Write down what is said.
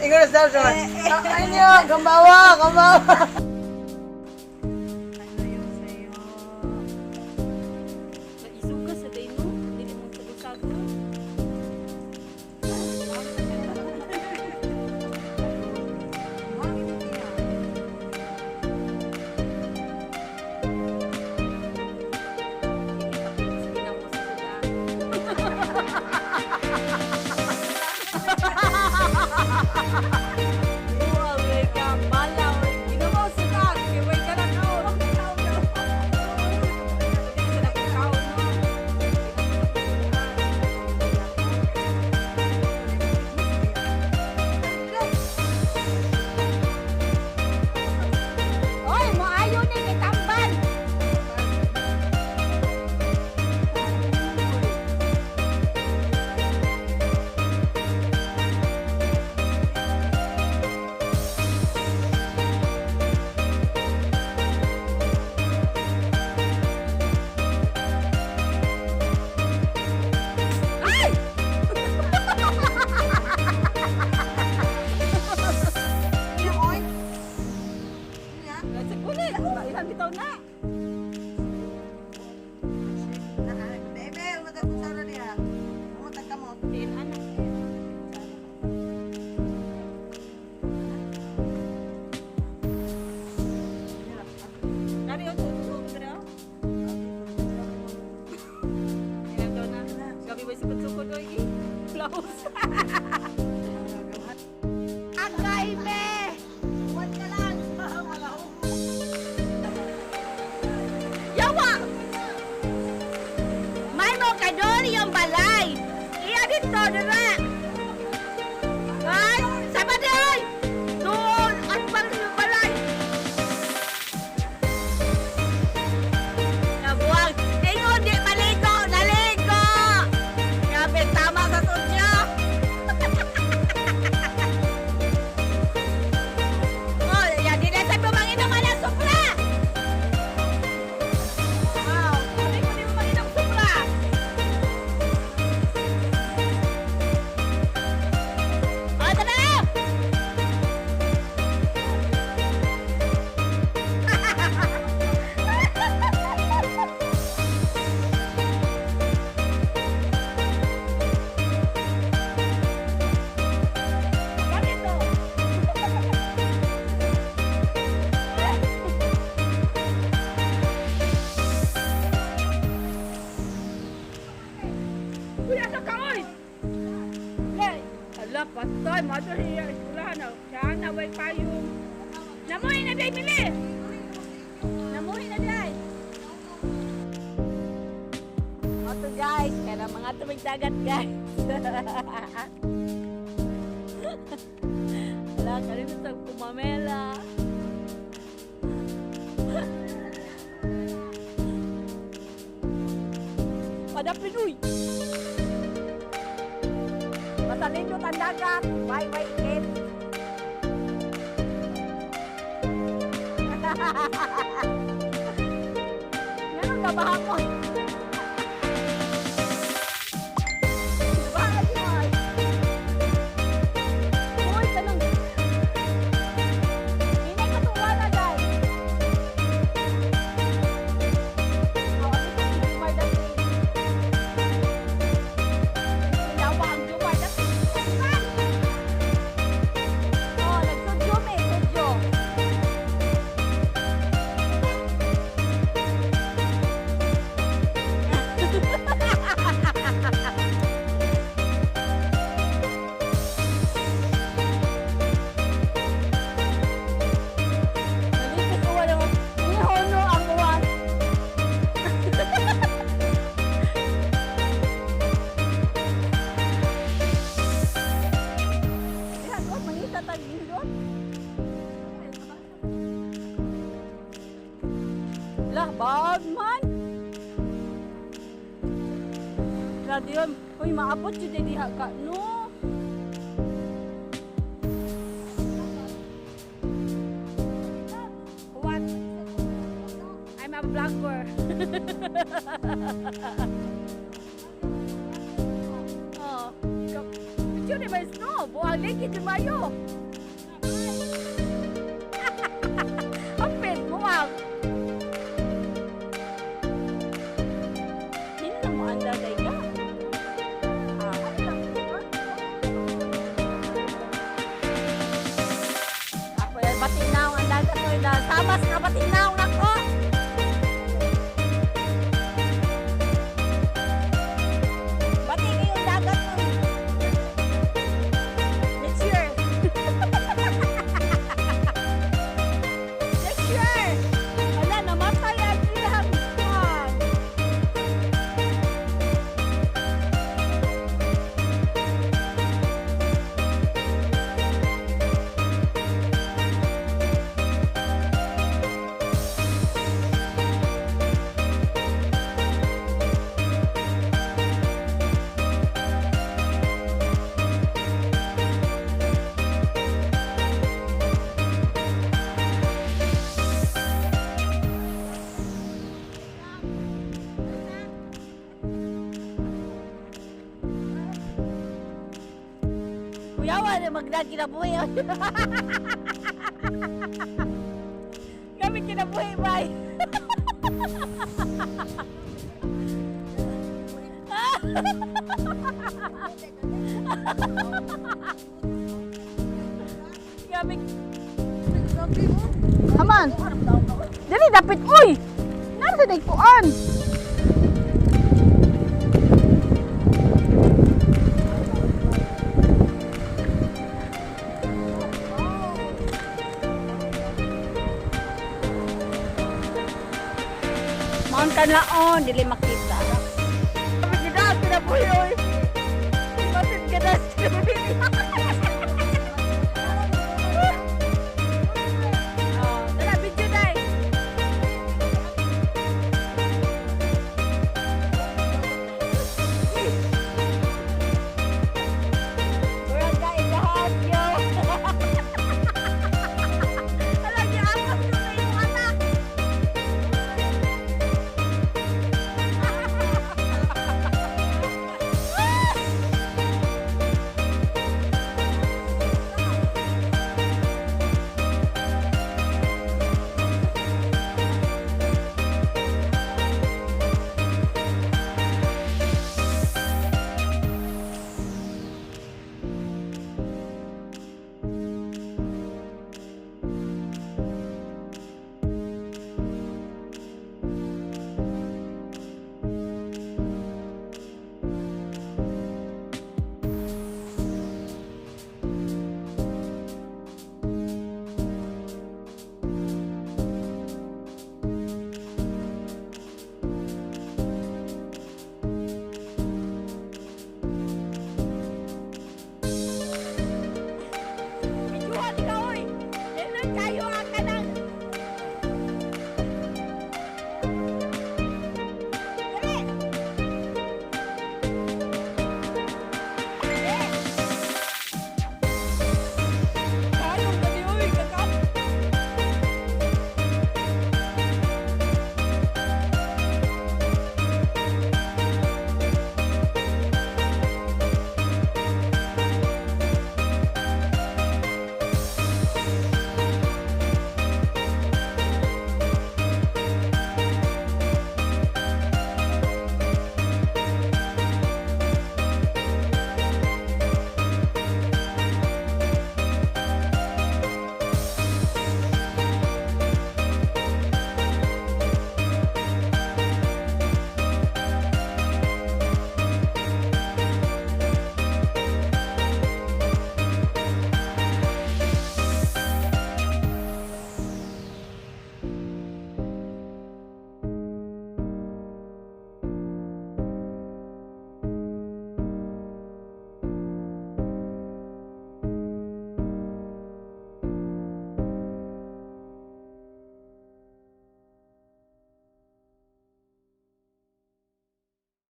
Ingon na sa siya. Ay niyo, kambawa, kambawa. Ano yung sa'yo? Isuga sa day no? Dili mo sagot-sagot. Oy, moayo ni kitambal. Ay! Sa kulit, ilang bitaw na. Bebe, umatag ko sa diha. Umatag ka mo. Din anak. Dari oh, tutu dre oh. Ilang daw na. Gabi ba sukod-sukod oy? Laos. Agay, be! Huwag ka lang! Yawa! May mo kadori yung balay. Iya dito, dira. Ay, sama di ay! Doon, at pang yung balay. Nabuwag. Tingon, di maligo, naligo! Grabe, tama sa sunyo. Oh, yan, di na sa pumanginom ng supra! Wow, sabi ko di mo manginom supra! Oh, tara! Ganito. Uy, asa ka, oy? Lay, ala, patay, mother here, eskwelahan na. Siya na, way payong. Namuhin na, day, mili! Namuhin na, day! Oto, guys, kaya na mga tumig dagat, guys. Ala, kanino sa kumamela. Padapin, uy! Basta nindot ang dagat. Bye, bye, Ken. Meron ka ba ako? Baha siya, ay. Uy, tanong. Hinay ka tuwa na, guys. Oh, ano ito, si Jumar dati. Yawa ang Jumar dati. Oh, nagsudyo me, sudyo. Nalipit ko wala mo. Nihono ang uwan. Yan, oh, mangita tag gindot. Lah, bawag man. Grabe yun. Uy, maabot yun din diha ka. No. What? I'm a vlogger. Oh, ikaw. Maayo ni ba snow? Buang ligi di maayo. Apit, buwag. Hindi na mo anda dayga. Ako yan, batinaw ang dagat ko. Sabas nga batinaw nako. Bati kayong dagat mo. Next year. Next year. Wala, namatay ang iyang kwan. Kuyawa na magdag kinabuhi. Kami kinabuhi, bay. Kami. Aman. Dili dapit uy. Nasa day kuan. Maon ka na on, dili makita. Kami gina kinabuhi oy. Masin ka na kinabuhi.